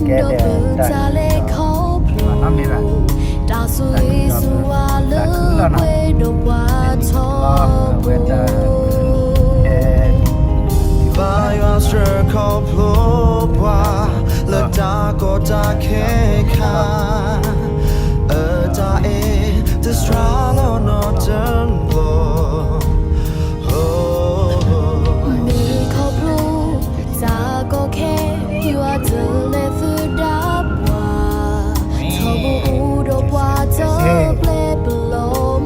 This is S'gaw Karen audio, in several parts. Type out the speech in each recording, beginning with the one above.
ကဲဒီးတၢ်ခူၣ်ဒီး မ့ၢ်ဘၣ် တၢ်ခူၣ်ဒီး တၢ်ခူၣ်လီၤနီၤ ဝဲတၢ်ခူၣ်ဒီး ဘါယွၤစၢၤခီဖျိပှၤ လၢတၢ်ကီတၢ်ခဲခါ အတၢ်အဲၣ် တစှၤလီၤနီတဘျီ မ့ၢ်ခီဖျိ တၢ်ကီခဲ ယွၤတလဲၤသုဒၣ်ပှၤ ထီဘိအိၣ်ဒီးပှၤတပျဲပလီၤ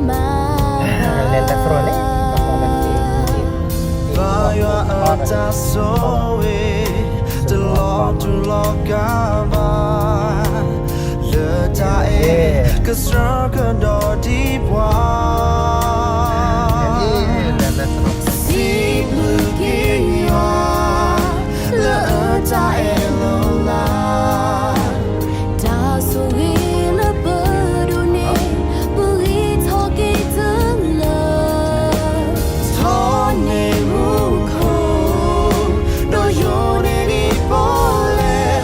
မးဘၣ် ဘါယွၤအတၢ်ဆိၣ်ဂ့ၤ တလီၤတူာ်လီၤကာ်ဘၣ် လၢတၢ်အဲၣ် ကစၢ်ကဒီးဒံးပှၤ စံးဘျုးက့ၤယွၤ လၢအတၢ်အဲၣ်လီၤလး တၢ်ဆိၣ်ဂ့ၤလၢပဒိးန့ၢ် ပဂံၢ်ထီၣ်က့ၤတလၢ ထီၣ်န့ၢ်မူခိၣ် ဒီးယိာ်န့ၢ်ဒံးပီၣ်လဲၣ်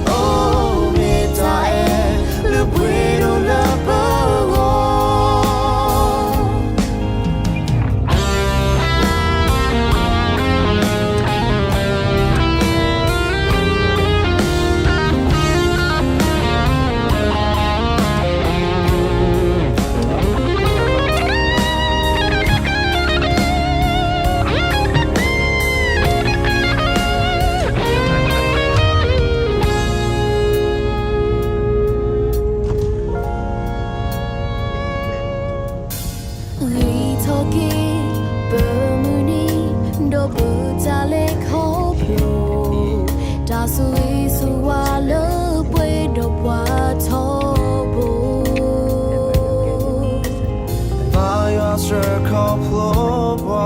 အိၣ်မ့ၢ်တၢ်အဲၣ်လၢပှဲၤဒီးလၢပဂီၢ် ဂံၢ်ထီၣ်က့ၤ ပမုၢ်နံၤ ဒီးပတၢ်လဲၤခီဖျိ တၢ်ဆိၣ်ဂ့ၤဆိၣ်ဝါလၢပှဲၤဒီးပှၤထီဘိ ဘါယွၤစၢၤခီဖျိပှၤ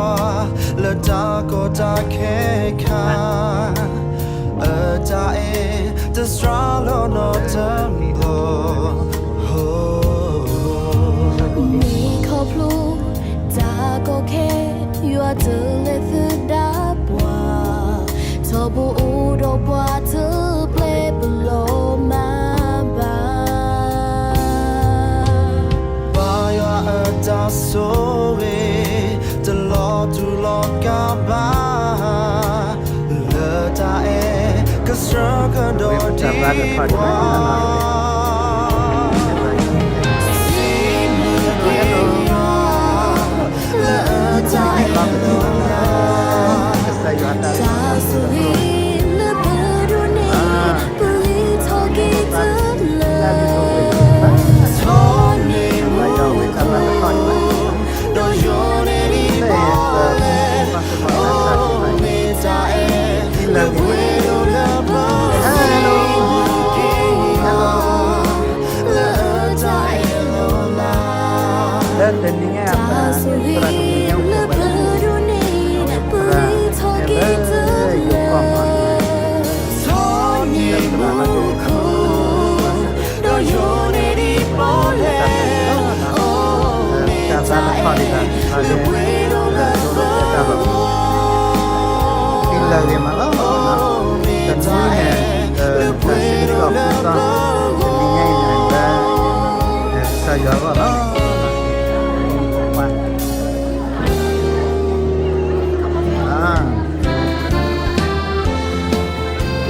လၢတၢ်ကီတၢ်ခဲခါ အတၢ်အဲၣ် တစှၤလီၤနီတဘျီ မ့ၢ်ခီဖျိ တၢ်ကီခဲ ယွၤတလဲၤသုဒၣ်ပှၤ ထီဘိအိၣ်ဒီးပှၤတပျဲပလီၤမးဘၣ် ဘါယွၤအတၢ်ဆိၣ်ဂ့ၤ တလီၤတူာ်လီၤကာ်ဘၣ် လၢတၢ်အဲၣ် ကစၢ်ကဒီးဒံးပှၤ စံးဘျုးက့ၤယွၤ လၢအတၢ်အဲၣ်လီၤလး တၢ်ဆိၣ်ဂ့ၤလၢပဒိးန့ၢ် ပဂံၢ်ထီၣ်က့ၤတလၢ ထီၣ်န့ၢ်မူခိၣ် ဒီးယိာ်န့ၢ်ဒံးပီၣ်လဲၣ် အိၣ်မ့ၢ်တၢ်အဲၣ်လၢပှဲၤဒီးလၢပဂီၢ် စံးဘျုးက့ၤယွၤ လၢအတၢ်အဲၣ်လီၤလး လၢတနံၤညါအံၤ တၢ်ဆိၣ်ဂ့ၤလၢပဒိးန့ၢ် ပဂံၢ်ထီၣ်က့ၤတလၢ ထီၣ်န့ၢ်မူခိၣ် ဒီးယိာ်န့ၢ်ဒံးပီၣ်လဲၣ် အိၣ်မ့ၢ်တၢ်အဲၣ်လၢပှဲၤဒီးလၢပဂီၢ် ဒ်လဲၣ်ဂ့ၤမးလီၤ တနံၤန့ၣ် တၢ်စံးဘျုးအီၤဃုသီ တနံၤညါအံၤန့ၣ် လၢ ကစၢ်ယွၤအဂီၢ်လီ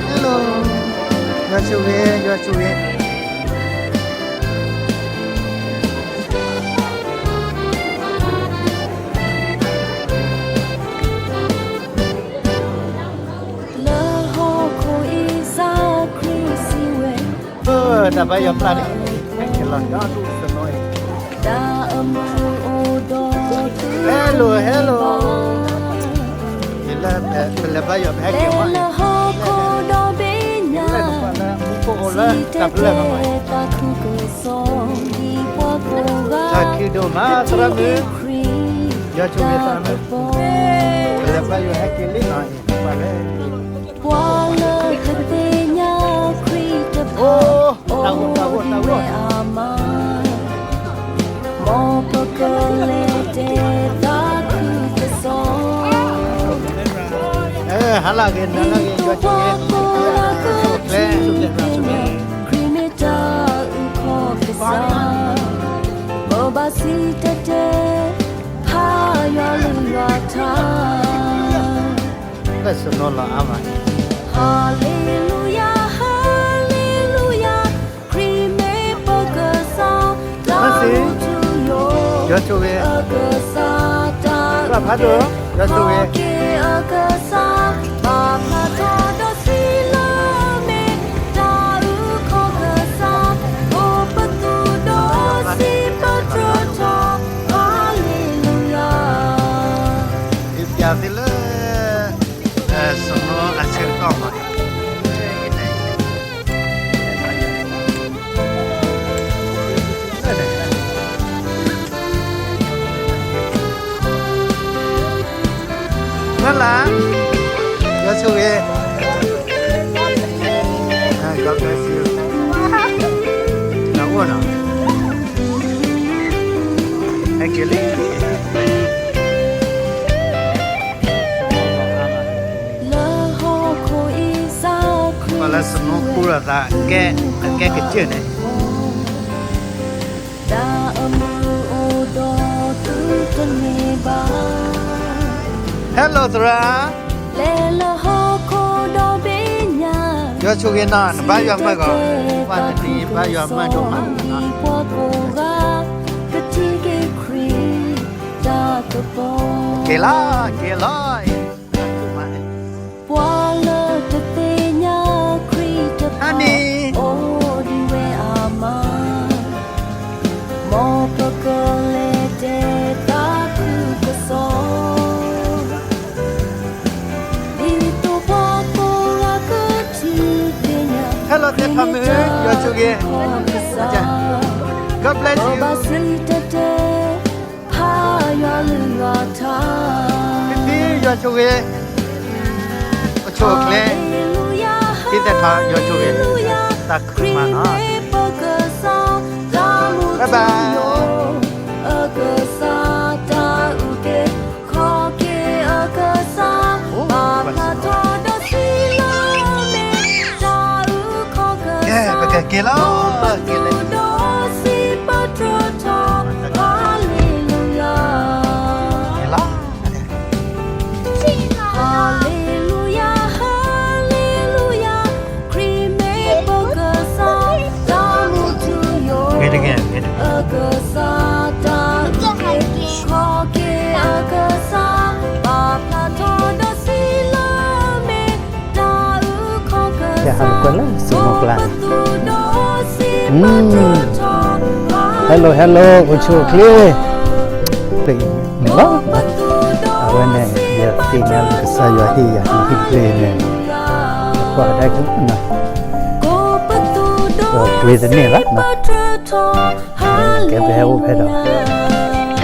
ၤ Hello ယွၤဆိၣ်ဂ့ၤ ယွၤဆိၣ်ဂ့ၤ လၢဟီၣ်ခိၣ်အံၤ ကစၢ်ခရံာ်စံးဝဲ တၢ်ဘါယွၤပျၢ်န့ၣ် ဟဲက့ၤလီၤ ဒီဒူၣ်တနီၤအံၤ တၢ်အမူအိၣ်ဒီး Hello Hello ပလဲၤဘါယွၤ ပဟဲက့ၤဝဲ လၢဟီၣ်ခိၣ်ဒီဘ့ၣ်ညါ မူခိၣ်အိၣ်လၢတၢ်ဘျၢၣ် တၢ်ခံဒိၣ်မး သရၣ်မုၣ် ယွၤဆိၣ်ဂ့ၤသးမုၣ် ပလဲၤဘါယွၤဟဲက့ၤလံနီၤ ပှၤလၢ ပှၤလၢကသ့ၣ်ညါခရံာ်တဖၣ် အိၣ်ဝဲအါမး မ်ပကလဲၤတဲသးခုကစီၣ် ဟါလၢအဂ့ၤ နၤလၢအဂ့ၤ ယွၤဆိၣ်ဂ့ၤ ကျဲ ဆိၣ်ကျဲ စနီၤလီၤအါမး, Hallelujah, Hallelujah, ခရံာ်မ့ၢ်ပကစၢ်, မၤစ့, ယွၤဆိၣ်ဂ့ၤ, အကစၢ်တၢ်, ဘၣ်ဖးဒိၣ်, ယွၤဆိၣ်ဂ့ၤ, ခီက့ၤအကစၢ်, ပာ်ဖျါထီၣ်ဒီးစံးလၢမ့ၢ် တၢ်အုၣ်ခီၣ်ကစၢ်, အိၣ်ပသူၣ်ဒီးစံးပတြၢၤထီၣ်, Hallelujah. ယပျးသုလၢ စနီၤအဆၢကတီၢ်မး, မၤလၢ, ယွၤဆိၣ်ဂ့ၤ, God bless you, နအိၣ်နီၤ, ဟဲက့ၤလံ, ပှၤလၢစနီၤခူဒီးသးကဲ, အကဲကစၢၢ်န့ၣ်, တၢ်အမုၢ်အိၣ်ဒီးသုတန့ၢ်ဘၣ်, Hello သရၣ်, လဲၤလၢဟီၣ်ခိၣ်ဒီဘ့ၣ်ညါ, ယွၤဆိၣ်ဂ့ၤနီၤ, နဘါယွၤမၢကီး, ပှၤတနံၤဘါယွၤမၢဒိၣ်မး, ပှၤကိးဂၤ, ကထံၣ်က့ၤခရံာ်တၢ်ကပီၤ, က့ၤလီၤ, က့ၤလီၤ, ပှၤလၢတသ့ၣ်ညါခရံာ်တဖၣ်န့ၣ်, အိၣ်ဒံးဝဲအါမး, မ်ပကလဲၤတဲသးခုကစီၣ်, ဒ်သိးပှၤကိးဂၤကထံၣ်သ့ၣ်ညါ, Hello သ့ၣ်ဖးမုၢ်, ယွၤဆိၣ်ဂ့ၤ, God bless you, ဘၣ်စံၣ်တဲၤတဲ ဖးယွၤလုၢ်ယွၤထါ, ဖံဖံ ယွၤဆိၣ်ဂ့ၤ, အိၣ်ဆူၣ်အိၣ်ချ့, ဖံသဲးထီ ယွၤဆိၣ်ဂ့ၤ, တၢ်ခုၣ်မးနီၤ, bye bye. ကဲ ပကက့ၤလီၤ, က့ၤလီၤ, က့ၤလီၤ, Hallelujah, Hallelujah, ခရံာ်မ့ၢ်ပကစၢ်, တၢ်မူထူယိာ်, ခီက့ၤအကစၢ်, ပာ်ဖျါထီၣ်ဒီးစံးလၢမ့ၢ် တၢ်အုၣ်ခီၣ်ကစၢ်, ဟဲလီၤကွၢ်လၢစနီၤကျါန့ၣ်, hello hello, အိၣ်ဆူၣ်အိၣ်ချ့, န့ၣ်လီၤ, အဝဲန့ၣ် ယသ့ၣ်ညါလၢကစၢ်ယွၤဟ့ၣ်ယၤ, ယဟ့ၣ်တဖျၢၣ်အံၤန့ၣ်, ကွၢ်ကဒါက့ၤ, ဒီးပှ့ၤတန့ၢ်ဘၣ်, ကဲပဟဲအိၣ်ဖဲဒီး,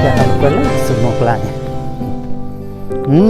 ကဲဟဲလီၤကွၢ်လၢစနီၤကျါန့ၣ်,